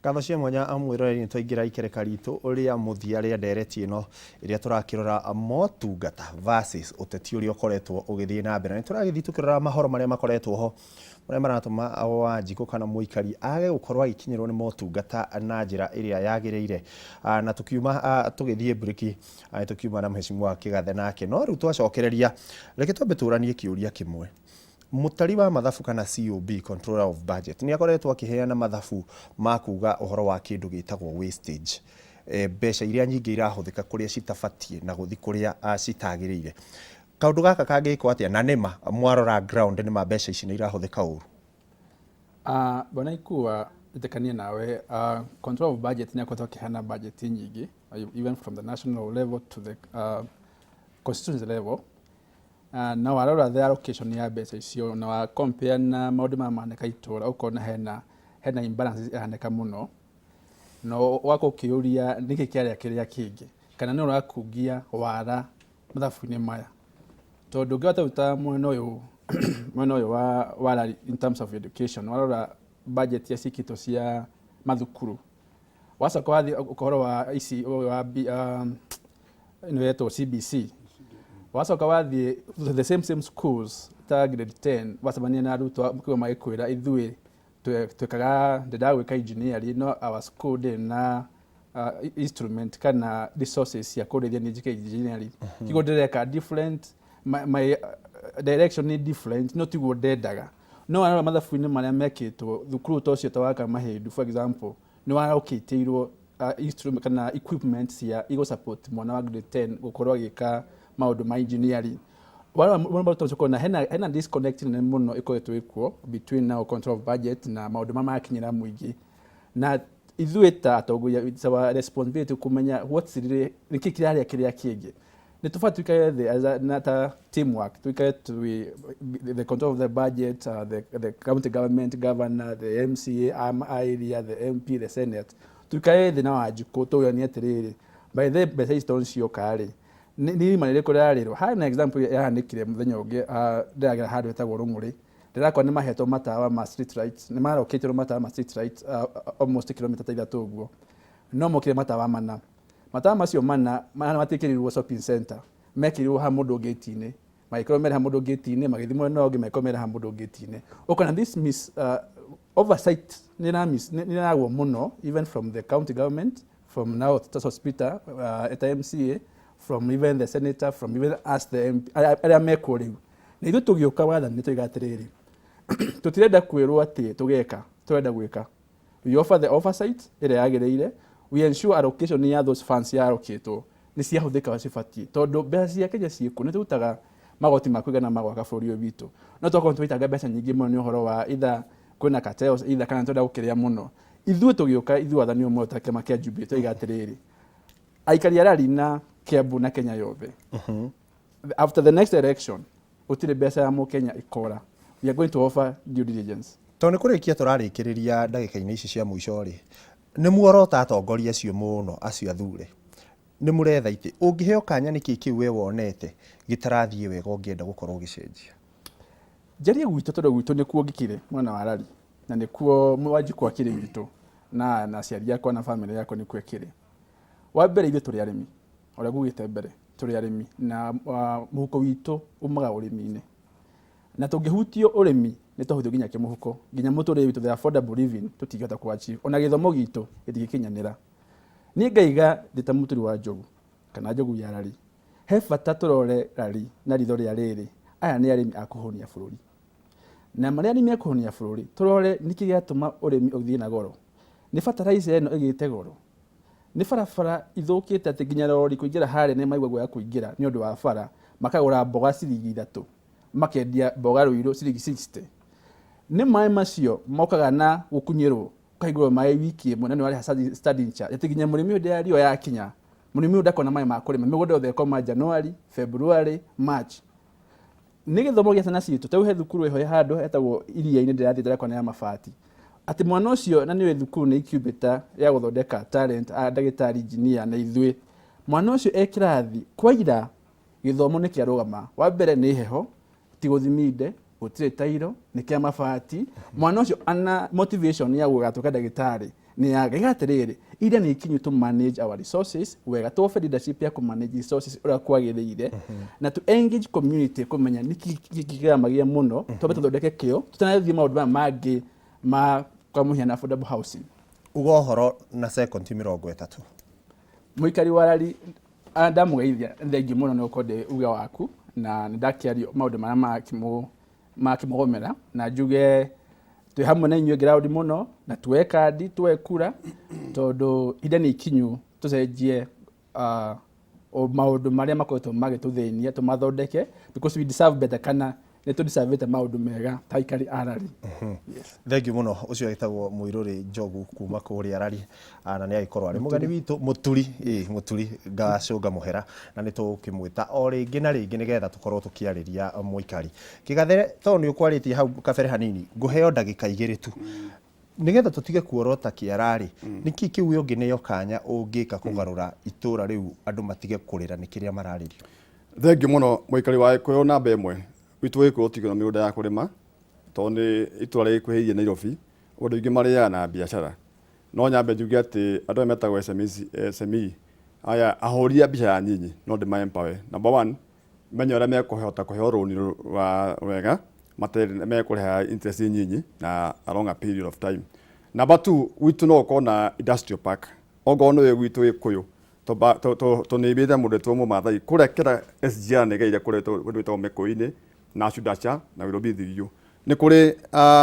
Ngatho cia mwanya mwĩroreri, nĩ twaingĩra ikereka ritũ rĩa mũthia rĩa ndereti ĩno ĩrĩa tũrakĩrora motungata versus ũteti ũrĩa ũkoretwo ũgĩthiĩ na mbere. Nĩ tũragĩthiĩ tũkĩrora mahoro marĩa makoretwo ho marĩa maratũma Wanjikũ kana mũikari age gũkorwo agĩkinyĩrwo nĩ motungata na njĩra ĩrĩa yagĩrĩire. Na tũkiuma tũgĩthiĩ mburĩki, tũkiuma na mheshimiwa Kĩgathe nake, no rĩu twacokereria, reke twambe tũranie kĩũria kĩmwe. Mũtari wa mathabu kana COB, Controller of Budget, nĩ akoretwo akĩheana mathabu ma kuga ũhoro wa kĩndũ gĩtagwo wastage, mbeca iria nyingĩ irahũthĩka kũrĩa citabatiĩ na gũthiĩ kũrĩa citagĩrĩire. Kaũndũ gaka kangĩkwo atĩa? Na nĩma mwarora ground nĩma mbeca ici nĩ irahũthĩka ũru? Bwana Ikua, njĩtĩkanie nawe. Control of Budget nĩ akoretwo akĩheana budget nyingĩ, even from the national level to the constituency level. Na warora the allocation ya mbeca icio na wa compare na maũndũ marĩa mahanĩka itũra, ũkona hena imbalance ĩrahanĩka mũno, na ũgakorwo ũkĩũria nĩkĩ kĩarĩa kĩrĩa kĩngĩ, kana nĩ ũrakungia wara mathabu-inĩ maya, tondũ ũngĩhota ta mwena ũyũ wa wara in terms of education, warora budget iria ciĩkĩtwo cia mathukuru, wacoka wathiĩ ũhoro wa ici ũyũ wa ĩno yetwo CBC, wacoka wathiĩ to the same same schools ta grade 10, wacemania na arutwo makiuga magĩkwĩra, "Ithuĩ twĩkaga ndĩndaga gwĩka engineering, no our school ndĩrĩ na instrument kana resources cia kũndeithia niĩ njĩke engineering, kiguo ndĩreka different, my direction nĩ different, no tiguo ndendaga." No warora mathabu-inĩ marĩa mekĩtwo thukuru ta ũcio ta wa Kamahĩndu, for example, nĩ warokĩtĩirwo instrument kana equipment cia igũ support mwana wa grade 10 gũkorwo agĩka maũndũ ma engineering. Warora mũndũ ũcio ũkona hena disconnect nene mũno ĩkoretwo ĩkuo between now control of budget na maũndũ marĩa marakinyĩra mũingĩ. Na ithuĩ ta atongoria, it's our responsibility kũmenya what's really, nĩkĩ kĩrarĩa kĩrĩa kĩngĩ. Nĩ tũbatiĩ tuikare thĩ as a, na ta teamwork, tuikare twi the control of the budget, the county government, governor, the MCA area, the MP, the senate, tuikare thĩ na Wanjikũ tũganie atĩrĩrĩ, by the mbeca ici tondũ cioka rĩ, nĩ irima rĩrĩkũ rĩrarĩrwo. Harĩ na example yahanĩkire mũthenya ũngĩ, ndĩragera handũ hetagwo Rũng'ũrĩ, ndĩrakora nĩ mahetwo matawa ma street lights, nĩ marokĩtĩrwo matawa ma street lights almost kilomita ta 3 ũguo, no mokire matawa mana. Matawa macio mana matiĩkĩrirwo shopping center, mekĩrirwo ha mũndũ gate-inĩ, magĩkorwo mere ha mũndũ gate-inĩ, magĩthiĩ mwena ũngĩ, magĩkorwo mere ha mũndũ gate-inĩ. Ũkona this miss oversight nĩ nĩ ĩragwo mũno, even from the county government, from now Sospeter eta MCA, from even the senator, from even us the MP arĩa mekuo rĩu. Na ithuĩ tũgĩũka wathani nĩ tũiga atĩrĩrĩ, tũtirenda kwĩrwo atĩ tũgeka, tũrenda gwĩka. We offer the oversight ĩrĩa yagĩrĩire, we ensure allocation ya those funds ya allocatwo nĩ ciahũthĩka cibatiĩ, tondũ mbeca cia Kenya ciĩkuo, nĩ tũrutaga magoti ma kũigana ma gwaka bũrũri ũyũ witũ, no twakorwo tũitaga mbeca nyingĩ mũno nĩ ũhoro wa either kwĩna cartels, either kana twenda gũkĩrĩa mũno. Ithuĩ tũgĩũka, ithuĩ wathani ũmwe ta kĩama kĩa Jubilee, tũiga atĩrĩrĩ, aikari a Lari na Kiambu na Kenya yothe, after the next election gũtirĩ mbeca ya mũkenya ĩkora. We are going to offer due diligence. Tondũ nĩ kũrĩkia tũrarĩkĩrĩria ndagĩka-inĩ ici cia mũico rĩ, nĩ muorota atongoria acio mũno, acio athure nĩ mũretha itĩ, ũngĩheo kanya, nĩkĩ kĩu we wonete gĩtarathiĩ wega ũngĩenda gũkorwo ũgĩcenjia? Njarie gwitũ, tondũ gwitũ nĩkuo ngĩkire mwena wa Lari na nĩkuo Wanjikũ akĩrĩ gwitũ na aciari akwa na famĩlĩ yakwa nĩkuo ĩkĩrĩ. Wa mbere, ithuĩ tũrĩ arĩmi, ũrĩa ngugĩte mbere, tũrĩ arĩmi na mũhuko witũ umaga ũrĩmi-inĩ, na tũngĩhutio ũrĩmi nĩ twahutio nginya kĩmũhuko, nginya mũtũrĩre witũ, the affordable living tũtingĩhota kũ achieve, ona gĩthomo gitũ gĩtingĩkinyanĩra. Niĩ ngaiga ndĩ ta mũturi wa njogu kana njogu ya Lari, he bata tũrore Lari na ritho rĩa rĩrĩ, aya nĩ arĩmi a kũhũnia bũrũri, na marĩa arĩmi a kũhũnia bũrũri, tũrore nĩkĩ gĩatũma ũrĩmi ũthiĩ na goro. Nĩ fertilizer ĩno ĩgĩte goro? Nĩ barabara ithũkĩte atĩ nginya rori kũingĩra harĩa nĩ maigua guoya kũingĩra nĩ ũndũ wa bara, makagũra mboga ciringi 3, makendia mboga Rũirũ ciringi 60? Nĩ maĩ macio mokaga na gũkunyĩrwo, ũkahingũrwo maĩ wiki ĩmwe na nĩ warĩha standing charge, atĩ nginya mũrĩmi ũyũ ndĩa riũa yakinya, mũrĩmi ũyũ ndakona maĩ ma kũrĩma, mĩgũnda yothe ĩkoma January, February, March. Nĩ gĩthomo gĩa ciana citũ? Ta rĩu he thukuru ĩho handũ hetagwo Iria-inĩ ndĩrathiĩ, ndĩrakona ya mabati, atĩ mwana ũcio na nĩũĩ thukuru nĩ incubator ya gũthondeka talent a ndagĩtarĩ, engineer, na ithuĩ mwana ũcio e kĩrathi kwaira gĩthomo nĩ kĩarũgama. Wa mbere nĩ heho, ti gũthiminde, gũtirĩ tairo, nĩ kĩa mabati. Mwana ũcio ana motivation ya gũgatuĩka ndagĩtarĩ Nĩ yagega atĩrĩrĩ, ihinda nĩ ikinyu to manage our resources wega, tũobe leadership ya kũ manage resources ũrĩa kwagĩrĩire, na to engage community kũmenya nĩkĩ kĩramagia mũno, twambe tũthondeke kĩo tũtanathiĩ maũndũ maya mangĩ ma kwa mũhiano affordable housing. Uga ũhoro na sekondi 30. Mũikari wa Rari, ndamũgeithia, thengiũ mũno nĩ gũkorwo ndĩ uge waku na nĩ ndakĩario maũndũ marĩa makĩmũgomera, na njuge twĩ hamwe na inyuĩ ground mũno, na tuoe kandi, tuoe kura, tondũ ihinda nĩ ikinyu tũcenjie maũndũ marĩa makoretwo magĩtũthĩnia, tũmathondeke, because we deserve better, kana nĩ tũdeservĩte maũndũ mega ta aikari a Rari. Yes. Thengiũ mũno. Ũcio agĩtagwo Mũirũrĩ Njogu kuma kũrĩa Rari, na nĩ agĩkorwo arĩ mũgeni witũ mũturi, ĩ mũturi ngacũnga mũhera, na nĩ tũgũkĩmwĩta o rĩngĩ na rĩngĩ nĩgetha tũkorwo tũkĩarĩria mũikari. Kĩgathere, tondũ nĩ ũkwarĩtie hau kabere hanini, ngũheo ndagĩka 2 tu nĩgetha tũtige kuorota kĩara-rĩ, nĩkĩ kĩu we ũngĩneo kanya ũngĩka kũgarũra itũra rĩu andũ matige kũrĩra nĩ kĩrĩa mararĩrio? Thengiũ mũno mũikari wa Gĩkũyũ. Namba ĩmwe, gwitũ Gĩkũyũ tigwo na mĩgũnda ya kũrĩma, tondũ nĩ itũra rĩkuhĩrĩirie Nairobi, andũ aingĩ marĩaga na biacara. No nyambe njuge atĩ andũ aya metagwo SMEs, SME aya ahũri a biacara nyinyi, no ndĩma empower. Number one, menye ũrĩa mekũhota kũheo rũni rwa wega mekũrĩha interest nyinyi na a longer period of time. Number two, gwitũ no gũkorwo na industrial park. Ongorwo nĩ gwitũ Gĩkũyũ tũnĩmbĩte mũndũ wĩtwo Mũmathai kũrĩa kĩra SGR nĩ ĩgeire kũrĩa kũndũ gwĩtagwo Mĩkũyũ-inĩ na Shudacha na Nairobi Thiriũ. Nĩ kũrĩ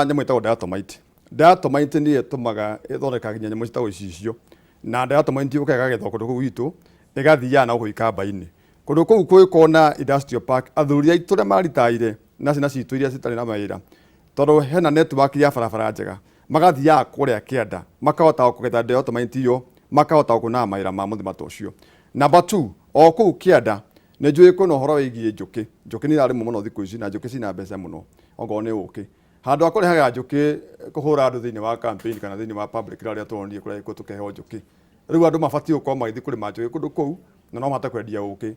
nyamũ ĩtagwo diatomite. Diatomite nĩyo ĩtũmaga ĩthondekaga nginya nyamũ ciĩtagwo icicio, na diatomite yũkaga ĩkagethwo kũndũ kũu gwitũ ĩgathiaga na gũkũ ikamba-inĩ. Kũndũ kũu kũngĩkorwo na industrial park, athuri aitũ arĩa maritaire na ciana citũ iria citarĩ na mawĩra, tondũ hena network ya barabara njega, magathiaga kũrĩa kĩanda makahota kũgetha diatomite ĩyo, makahota kuonaga mawĩra ma mũthemba ta ũcio. Number two, o kũu kĩanda nĩ njũĩ kwĩna ũhoro wĩgiĩ njũkĩ. Njũkĩ nĩ irarĩmwo mũno thikũ ici, na njũkĩ cina mbeca mũno okorwo nĩ ũkĩ. Handũ ha kũrehaga njũkĩ kũhũra andũ thĩinĩ wa campaign kana thĩinĩ wa public rally tũronire kũrĩa tũkĩheo njũkĩ, rĩu andũ mabatiĩ gũkorwo magĩthiĩ kũrĩma njũkĩ kũndũ kũu na no mahote kwendia ũkĩ.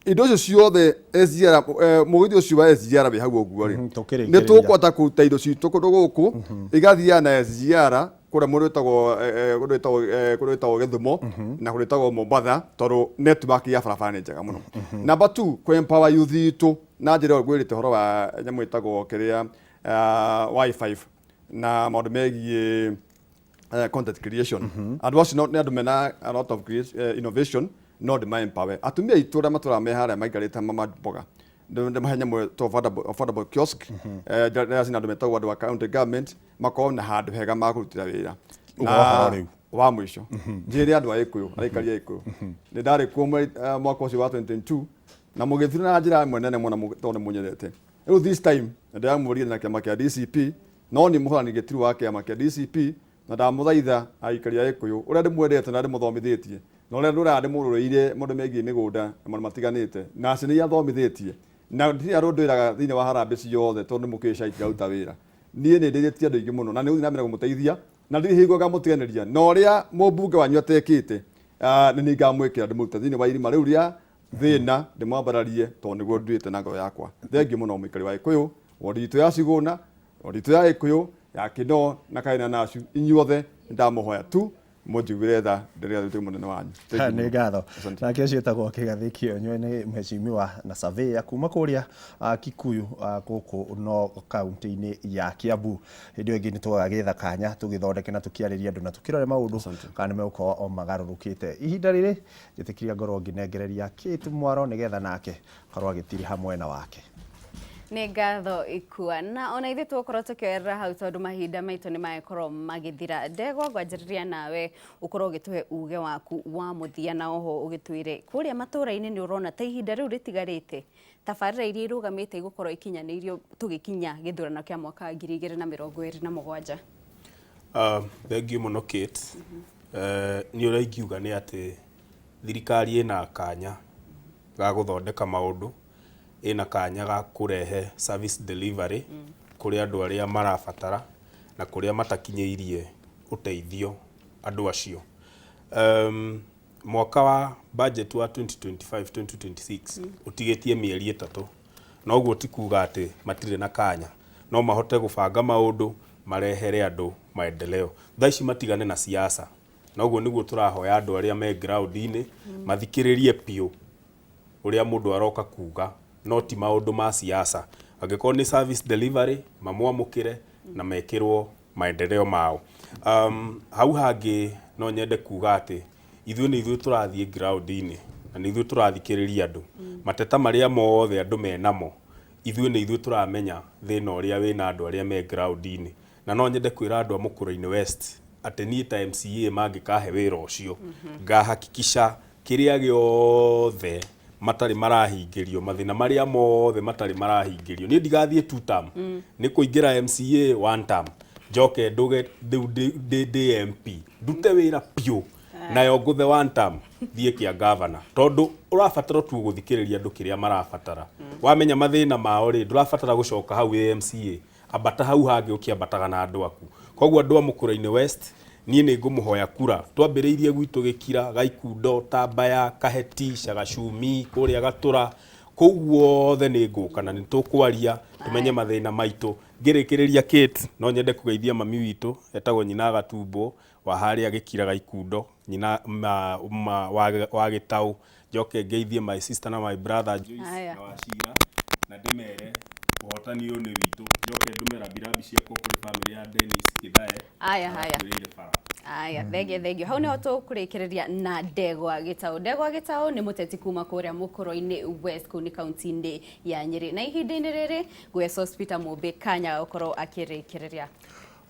Indo icio ciothe SGR, mũgithi ũcio wa SGR wĩ hau ũguo rĩ, tũkĩrĩkĩrĩria. Nĩ tũkũhota kũruta indo citũ kũndũ gũkũ igathiaga na SGR kũrĩa mũndũ wĩtagwo kũndũ gwĩtagwo Gĩthumo na kũndũ gwĩtagwo Mombatha, tondũ network ya barabara nĩ njega mũno. Number two, kũ empower youth itũ na njĩra ĩyo ngwĩrĩte ũhoro wa nyamũ ĩtagwo kĩrĩa Y5 na maũndũ megiĩ content creation. Andũ acio nĩ andũ mena a lot of innovation, no ndĩma empower. Atumia aitũ arĩa matũraga me harĩa maikarĩte mama mboga, ndĩmahe nyamũ ĩtagwo affordable kiosk, cina andũ metagwo andũ a county government makorwo na handũ hega ma kũrutĩra wĩra. Uga ũhoro rĩu. Wa mũico, njĩre andũ a Gĩkũyũ, aikari a Gĩkũyũ, nĩ ndarĩ kuo mwaka ũcio wa 2022 na mũgĩthura na njĩra ĩmwe nene mũno tondũ nĩ mũnyendete. Rĩu this time ndĩramũria na kĩama kĩa DCP, no nĩ mũhũrani gĩtirũ wa kĩama kĩa DCP, na ndamũthaitha aikari a Gĩkũyũ, ũrĩa ndĩmwendete na ndĩmũthomithĩtie na ũrĩa ndũraga ndĩmũrũrĩire maũndũ megiĩ mĩgũnda na maũndũ matiganĩte na ciana iria athomithĩtie, na ndirĩ andũ ndwĩraga thĩinĩ wa harambĩ ciothe tondũ nĩ mũkĩũĩ SHA itiraruta wĩra. Niĩ nĩ ndeithĩtie andũ aingĩ mũno na nĩ gũthiĩ na mbere kũmũteithia, na ndirĩ hingo ngamũtiganĩria, na ũrĩa mũmbunge wanyu atekĩte, nĩ niĩ ngamwĩkĩra, ndĩmũrute thĩinĩ wa irima rĩu rĩa thĩna, ndĩmwambararie, tondũ nĩguo nduĩte na ngoro yakwa. Thengiũ mũno mũikari wa Gĩkũyũ, wodi itũ ya Cigũna, wodi itũ ya Gĩkũyũ ya Kĩnoo na Kaina Nacu, inyuothe nĩndamũhoya tu mũnjiguĩre tha rĩrĩa ndĩ mũnene wanyu. Thank you nĩ mũno. Ngatho. Asante. Nake ũcio ĩtagwo Kĩgathĩ Kĩonywe nĩ mheshimiwa na surveyor kuma kũrĩa Kikuyu, gũkũ no kaunti-inĩ ya Kiambu. Hĩndĩ ĩyo ĩngĩ nĩ tũgagĩetha kanya tũgĩthondeke na tũkĩarĩrie andũ na tũkĩrore maũndũ kana nĩ megũkorwo o magarũrũkĩte. Ihinda rĩrĩ njĩtĩkĩria ngorwo ngĩnengereria Kate Mwaro nĩgetha nake akorwo agĩtiriha mwena wake. Nĩ ngatho Ikua, na ona ithuĩ tũgũkorwo tũkĩoerera hau tondũ mahinda maitũ nĩ magĩkorwo magĩthira. Ndegwa, ngwanjĩrĩria nawe ũkorwo ũgĩtũhe uge waku wa mũthia, na oho ũgĩtwĩre kũrĩa matũũra-inĩ nĩ ũrona ta ihinda rĩu rĩtigarĩte tabarĩra iria irũgamĩte igũkorwo ikinyanĩirio tũgĩkinya gĩthurano kĩa mwaka wa 2027. Thengiũ mũno Kate. Niĩ ũrĩa ingiuga nĩ atĩ thirikari ĩna kanya ga gũthondeka maũndũ, ĩna kanya ga kũrehe service delivery kũrĩ andũ arĩa marabatara na kũrĩa matakinyĩirie ũteithio andũ acio. Mwaka wa budget wa 2025-2026 ũtigĩtie mĩeri 3, noguo ti kuga atĩ matirĩ na kanya, no mahote gũbanga maũndũ. Marehere andũ maendeleo. Thaa ici matigane na siasa. Na ũguo nĩguo tũrahoya andũ arĩa me ground-inĩ mathikĩrĩrie piũ ũrĩa mũndũ aroka kuga, no ti maũndũ ma siasa. Angĩkorwo nĩ service delivery, mamwamũkĩre na mekĩrwo maendeleo mao. Hau hangĩ no nyende kuga atĩ ithuĩ nĩ ithuĩ tũrathiĩ ground-inĩ na nĩ ithuĩ tũrathikĩrĩria andũ. Mateta marĩa mothe andũ menamo, ithuĩ nĩ ithuĩ tũramenya thĩna ũrĩa wĩna andũ arĩa me ground-inĩ. Na no nyende kwĩra andũ a Mũkũrwe-inĩ West atĩ niĩ ta MCA mangĩkahe wĩra ũcio, ngahakikisha kĩrĩa gĩothe matarĩ marahingĩrio, mathĩna marĩa mothe matarĩ marahingĩrio. Niĩ ndigathiĩ two term, nĩ kũingĩra MCA one term, njoke nduge rĩu ndĩ MP, ndute wĩra piũ, nayo ngũthe one term, thiĩ kĩa gavana. Tondũ ũrabatara tu gũthikĩrĩria andũ kĩrĩa marabatara. Wamenya mathĩna mao rĩ, ndũrabatara gũcoka hau wĩ MCA, ambata hau hangĩ ũkĩambataga na andũ aku. Koguo andũ a Mũkũrwe-inĩ West, niĩ nĩ ngũmũhoya kura. Twambĩrĩirie gwitũ Gĩkira, Gaikundo, Tambaya, Kaheti, Cagacumi, kũrĩa Gatũra, kũu guothe nĩ ngũka na nĩ tũkwaria, tũmenye mathĩna maitũ. Ngĩrĩkĩrĩria Kate, no nyende kũgeithia mami witũ, etagwo Nyina Gatumbo, wa harĩa Gĩkira Gaikundo, nyina wa Gĩtaũ. Njoke ngeithie my sister na my brother Joyce na Wachira, na ndĩmere ũhotani ũyũ nĩ witũ. Njoke ndũme rambirambi ciakwa kũrĩ family ya Dennis Githae. Aya, haya. Bara. Aya, thengio, thengio. Hau niho tũkũrĩkĩrĩria na Ndegwa Gĩtaũ. Ndegwa Gĩtaũ nĩ mũteti kuma kũrĩa Mũkũrwe-inĩ West, kũu nĩ kaunti-inĩ ya Nyĩrĩ. Na ihinda-inĩ rĩrĩ ngũhe Sospeter Mũmbĩ kanya gũkorwo akĩrĩkĩrĩria.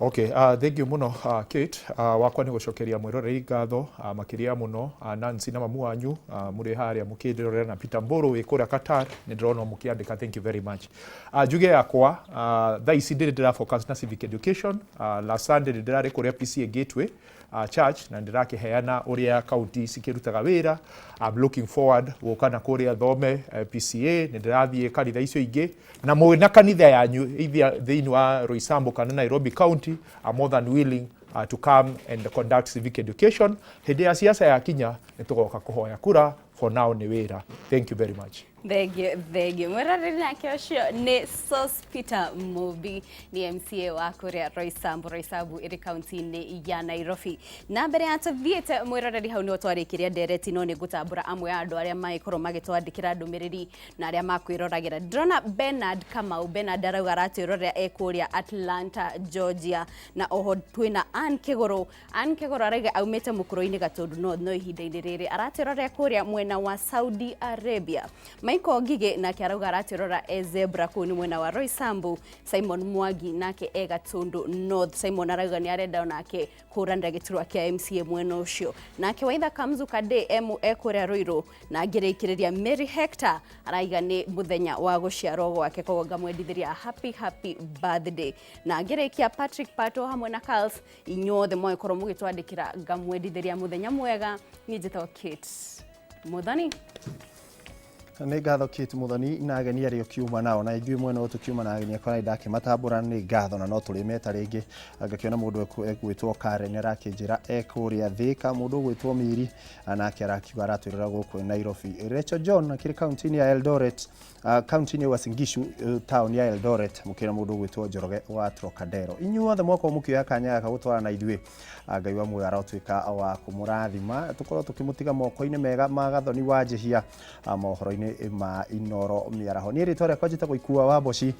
Okay, thank you muno Kate. Wakwa nĩ gũcokeria mwĩroreri ngatho makĩria mũno Nancy na mamu wanyu mũrĩ harĩa mũkĩndĩrorera na Peter Mbũrũ wĩ kũrĩa Qatar, nĩ ndĩrona mũkĩandĩka, thank you very much. Njuge yakwa thaa ici ndĩrĩ ndĩra focus na civic education. Last Sunday nĩ ndĩrarĩ kũrĩa PCA Gateway Church na ndĩrakĩheana ũrĩa county cikĩrutaga wĩra. I'm looking forward gũka na kũrĩa thome PCA, nĩ ndĩrathiĩ kanitha icio ingĩ na mwĩ na kanitha yanyu either thĩinĩ wa Roysambu kana Nairobi County, I'm more than willing to come and conduct civic education. Hĩndĩ ya siasa yakinya nĩ tũgoka kũhoya kura, for now nĩ wĩra. Thank you very much. Thengio, thengio. Mwĩroreri, nake ũcio nĩ Sospeter Mũmbi, nĩ MCA wa kũrĩa Roysambu. Roysambu ĩrĩ kaunti-inĩ ya Nairobi. Na mbere ya tũthiĩte, mwĩroreri, hau nĩho twarĩkĩria ndereti, no nĩ ngũtambũra amwe a andũ arĩa magĩkorwo magĩtwandĩkĩra ndũmĩrĩri na arĩa makwĩroragĩra. Ndĩrona Bernard Kamau. Bernard arauga aratwĩrorera e kũrĩa Atlanta, Georgia. Na oho twĩna Ann Kĩgũrũ. Ann Kĩgũrũ arauga aumĩte Mũkũrũ-inĩ Gatũndũ North, no ihinda-inĩ rĩrĩ aratwĩrorera kũrĩa mwena wa Saudi Arabia. Michael Ngigĩ nake arauga aratwĩrora e Zebra, kũu nĩ mwena wa Roysambu. Simon Mwangi nake e Gatundu North. Simon arauga nĩ arenda onake kũhũranĩra gĩturwa kĩa MCA mwena ũcio. Nake Waitha Kamzu Kade e kũrĩa Ruiru. Na ngĩrĩkĩrĩria, Mary Hector araiga nĩ mũthenya wa gũciarwo gwake, koguo ngamwendithĩria happy happy birthday. Na ngĩrĩkia, Patrick Pato hamwe na Carls, inyuothe mwagĩkorwo mũgĩtwandĩkĩra, ngamwendithĩria mũthenya mwega. Niĩ njĩtagwo Kate Muthoni. Nĩ ngatho Kate Muthoni na ageni arĩa ũkiuma nao, na ithuĩ mwena ũyũ tũkiuma na ageni akwa ndakĩmatambũra, nĩ ngatho na no tũrĩmeta rĩngĩ. Ngakĩona mũndũ egwĩtwo Karen arakĩnjĩra e kũrĩa Thĩka, mũndũ ũgwĩtwo Miri nake arakiuga aratwĩrora gũkũ Nairobi. Rachel John akĩrĩ kaunti-inĩ ya Eldoret, kaunti-inĩ ya Uasin Gishu, taũni ya Eldoret, mũkĩra mũndũ ũgwĩtwo Njoroge wa Trocadero. Inyuothe mwakorwo mũkĩoya kanya gaka gũtwara na ithuĩ, Ngai wa muoyo arotuĩka wa kũmũrathima. Tũkorwo tũkĩmũtiga moko-inĩ mega ma Gathoni wa Njĩhia mohoro-inĩ ma Inoro mĩaraho. Niĩ rĩtwa rĩakwa njĩtagwo Ikua wa Mboci.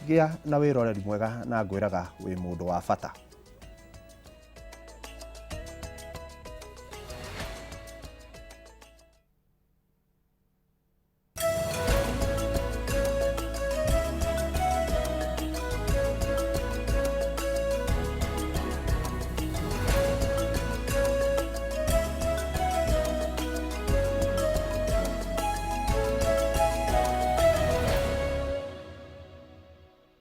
Gĩa na wĩroreri mwega na ngwĩraga wĩ mũndũ wa bata.